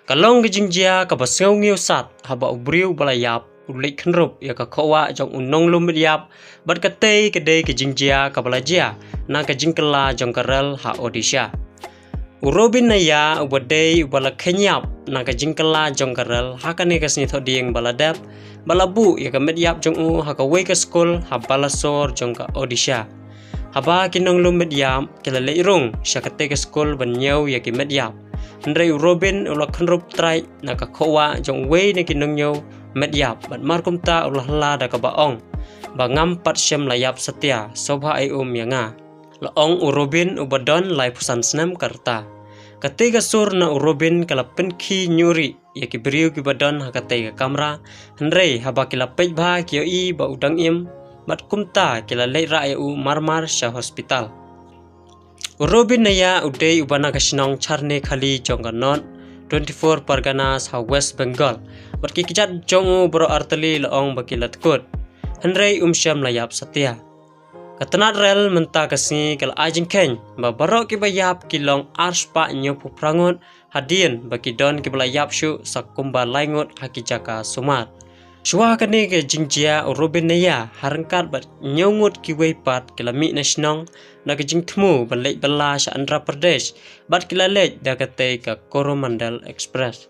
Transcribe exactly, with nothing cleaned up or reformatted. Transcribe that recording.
Ka long ka jingjia kaba sngew ngew sat haba u briew ba la ïap u leit khynrup ïa ka khohwah jong u nonglum met ïap, bad katei ka dei ka jingjia kaba la jia na ka jingkylla jong ka rel ha Odisha. U Robin Naya uba dei uba la kheiñ ïap na ka jingkylla jong ka rel ha kane ka sngi Thohdieng ba la dep, ba la buh ïa ka met ïap jong u ha kawei ka skul ha Balasore jong ka Odisha. Haba ki nonglum met ïap ki la leit rung sha katei ka skul ban ñiew ïa ki met ïap, hynrei u Robin u la khynrup trai na ka khohwah jong uwei na ki nongñiew met ïap, bad markumta u la hla da kaba ong ba ngam pat shym la ïap satia, sngewbha ai um ïa nga, la ong u Robin uba don laiphew san snem ka rta. Katei ka sur na u Robin ka la pynkhih ñiuhri ïa ki briew kiba don ha katei ka kamra, hynrei haba ki la peit bha ki ïohi ba u dang im, bad kumta ki la leit rah ïa u marmar sha hospital. U Robin Naya u dei uba na ka shnong Charnekhali jong ka North twenty-four Parganas ha West Bengal, bad ki kjat jong u baroh artylli la ong ba ki la tkut, hynrei um shym la ïap satia. Ka tnat rel mynta ka sngi ka la ai jingkheiñ ba baroh kiba ïap ki long arspah hynñiewphew phra ngut, hadien ba ki don kiba la ïap shuh sa kumba lai ngut ha ki jaka sumar. Shuwa kane ka jingjia u Robin Naya ha ryngkat bad hynñiew ngut kiwei pat ki la mih na shnong na ka jingthmu ban leit bylla sha Andhra Pradesh, bad ki la leit da katei ka Coromandel Express.